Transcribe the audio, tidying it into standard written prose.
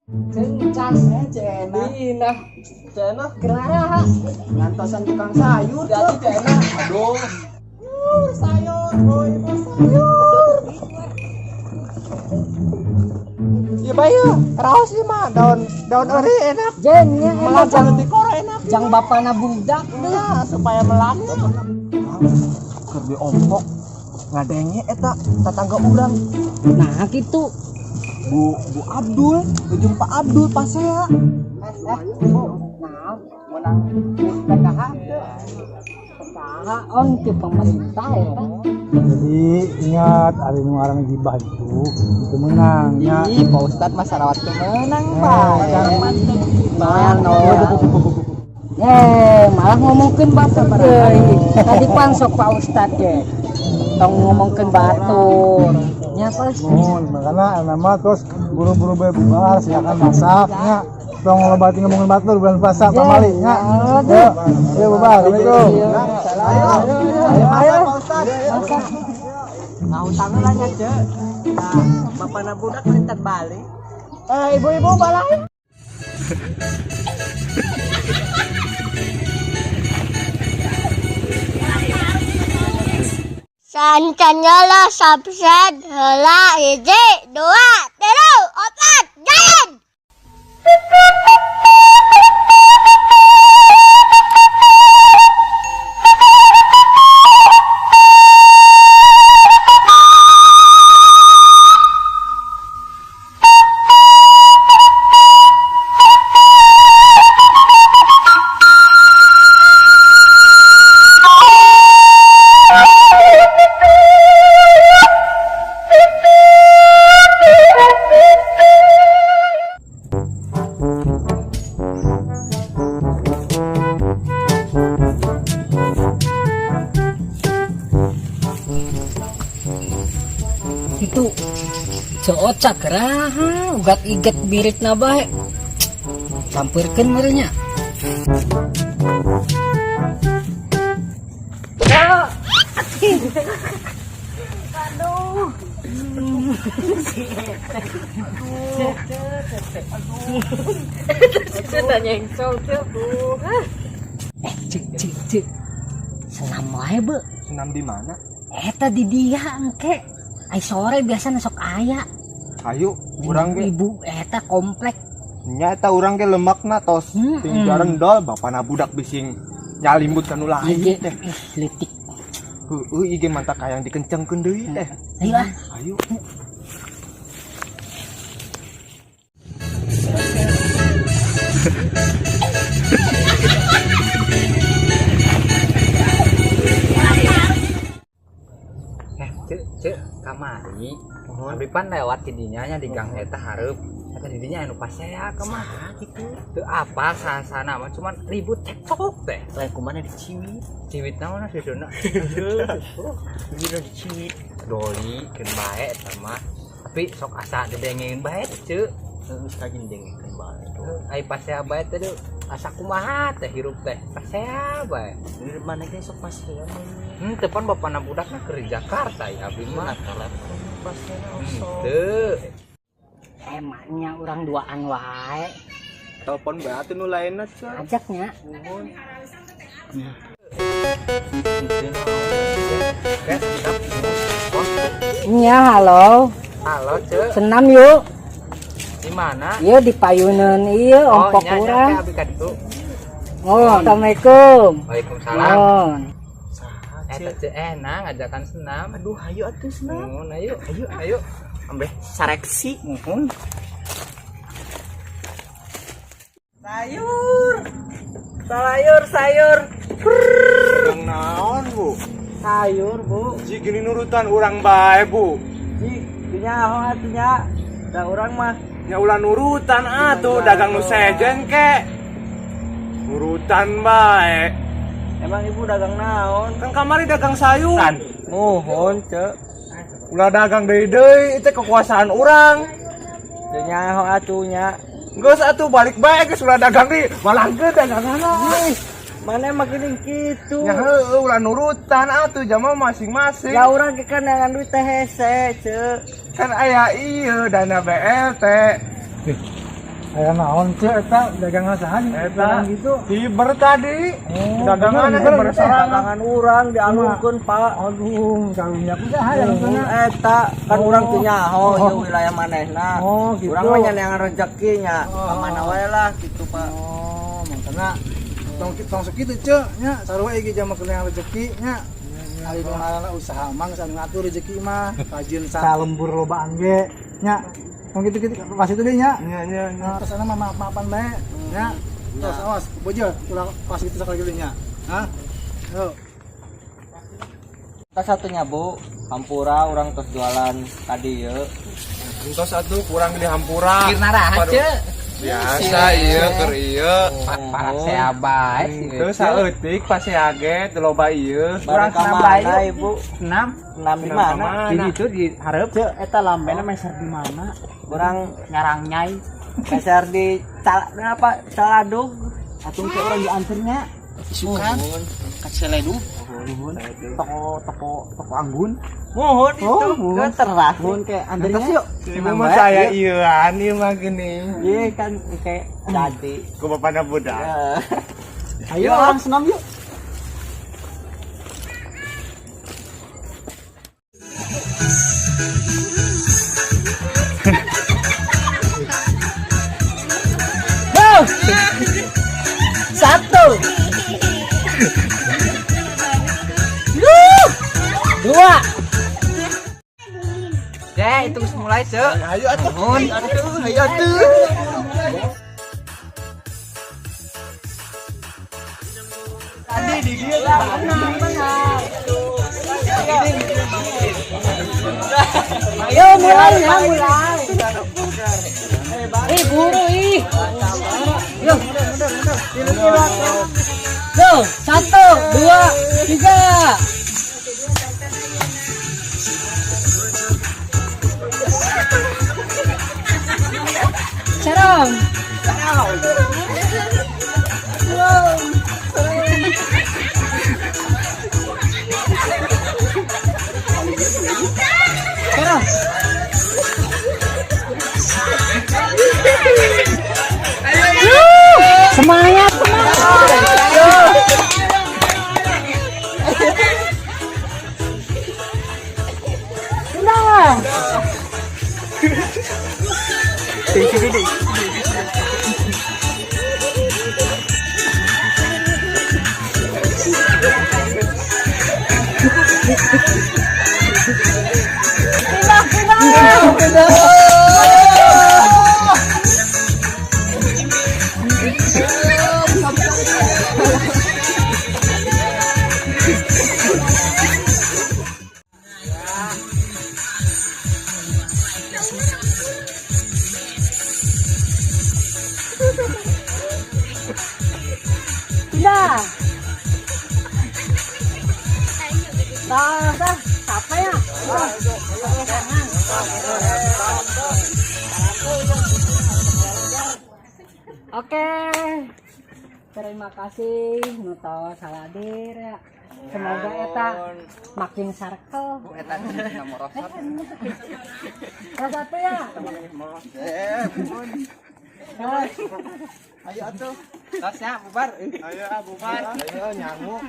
Cencan Cenah. Dina Cenah geraha. Ngantosan tukang sayur jadi cenah. Aduh. Sayur, sayur, boy, sayur. Iya bae, raos ieu mah daun daun ori enak. Jennya Melak enak jang tikoro enak. Jang bapana budak deh. Nah, supaya melak. Keur diompok ngadenge eta tetangga urang. Nah gitu. Bu Bu Abdul, ujung Pak Abdul pasea. Bu, nah, menang PKH teu. PKH on ti pemerintah eta. Jadi ingat ari nu ngaran gibah itu menang nya. Ih, Pak Ustad mah sarawat teu meunang, Eh, Pak. Lumayan no. Eh, malah ngomongkeun batur deui. Tadi pan sok Pak Ustad ge. Tong ngomongkeun batur. Nya Pak. Mohon makanya nama terus buru-buru bae bubar silakan masak nya. Tong loba ti ngomongin batur bulan puasa pamali nya. Yo, yo bubar. Assalamualaikum. Ayo, ayo, ayo, Pak Ustad. Mau utang lah nya, Cek. Nah, bapana budak minta balik. Eh, ibu-ibu balai. Sancanyala subscribe heula hiji dua tilu opat jalan. Itu cocok geraha ugat iget biritna bae. Sampeurkeun meureun nya. Aduh. Sudah nyengsol tuh. Eh, cik cik cik. Senam wae, Be. Senam di mana? Eta di dia engke. Ai sore biasa sok aya. Ayo, urang ge. Ibu eta komplek. Nya eta urang ge lemakna tos. Tinggal rendol bapana budak bising nyalimbut ka nu lain Ieu teh. ih leutik. Heueuh, ieu ge mantak hayang dikencengkeun deui teh. Ayo ah. Ayo. Eh, cek, cek, kamari. Abdi pan lewat tidinya nya di gang eta hareup. Eta didinya anu pasea kumaha kitu. Teu apal sasana mah cuman ribut cekcok teh. Lain kumana diciwit. Ciwit naon sesuna. Dina diciwit. Doli keun bae eta mah. Tapi sok asa didengeun bae teh, cek. Geus kajin dengekeun bae tuh. Ai pasea bae teh deui asa kumaha teh hirup teh. Pasea bae. Di mana ge sok pasea mah. Teu pan bapana budakna keur di Jakarta ya abdi mah. Telepon pasea osok. Teu. Emangnya urang duaan wae. Telepon bae atuh nu lainna, Cek. Ajaknya. Nuhun. Nya halo. Halo, cek. Senam yuk. Di mana? Ieu di payuneun ieu ongkok nya, nya, urang. teh, abdi ka ditu. Oh, Assalamualaikum. Waalaikumsalam. Oh. Eta cek enak ngajakan senam. Aduh, hayu atuh senam. Nuhun, ayo, ayo, ayo. Ambeh sareksi. Nuhun. Sayur. Sayur, sayur. Naon, Bu? Sayur, Bu. Ji gini nurutan urang bae, Bu. Ji, dinyaho atuh nya. Da urang mah Nya ulah nurutan atuh dagang nu sejen ke. Nurutan bae. Emang ibu dagang naon? Kan kamari dagang sayuran. Muhun, Cek. Ulah dagang deui deui itu kekuasaan urang. Teu nyaho atuh nya. Geus atuh balik bae geus ulah dagang deui. Malah geus dagangan. Mana emang geuning kitu? Nya heueuh ulah nurutan atuh jama masing-masing. Ya urang ge kan neangan duit teh hese, Cek. Kan aya ieu dana BLT. Aya naon ceu eta dagangan saha Eta gitu. Hiber tadi. Oh, Dagangan hiber, hiber sorangan. Dagangan urang dialungkeun, Pak. Aduh, karunya ku saha ya maksudna? Eta kan urang teu nyaho ieu wilayah manehna. Oh, gitu. Urang mah nyaneangan rezeki nya. Ka mana wae lah gitu, Pak. Oh, makana tong tong sakitu ceu nya sarua ieu jama keur rezeki nya. Ari nu ngaranna usaha mah geus anu ngatur rezeki mah, rajin sa lembur lobaan ge nya. Tong kitu-kitu pas itu deh nya. Nya nya nya. Nah, terus ana mah maaf-maafan bae nya. Terus awas, bojo ulah pas gitu sekali gitu nya. Hah? Yo. Tas satunya, Bu. Hampura urang tos jualan tadi ye. Entos atuh kurang di hampura. Kirna raha ceu. Biasa ieu keur ieu. Pasea bae. Terus saeutik pasea ge teu loba ieu. Kurang senam mana, bae. Ibu? Senam. Senam di mana? Di situ di hareup Ceu, eta lambena meser di mana? Urang ngarang nyai. meser di cal apa? Caladug. Atuh ke urang dianternya. Isukan ka Ciledug. Toko toko toko Anggun. Muhun itu ke teras. Muhun ke anternya. Yuk. Ibu mah saya ieuan ieu mah geuning. Iya kan kayak jadi. Ku bapana budak. Ayo orang senam yuk. Go. Satu. Dua. Deh, itu mulai ceu. Ayo atuh. Nuhun. Ayo atuh. Tadi di dieu Ayo mulai ya mulai. Buru ih. Yo. Yo, 1, 2, 3. Serong. Serong. Semangat, semangat. Pindah. Pindah, pindah. Pindah. Tah, tah, siapa ya? Oke. Terima kasih nuto saladir ya. Semoga eta makin sarkel. Eta geus merosot. Salah satu ya. Ayo atuh. Tosnya bubar. Ayo ah bubar. Ayo nyangu.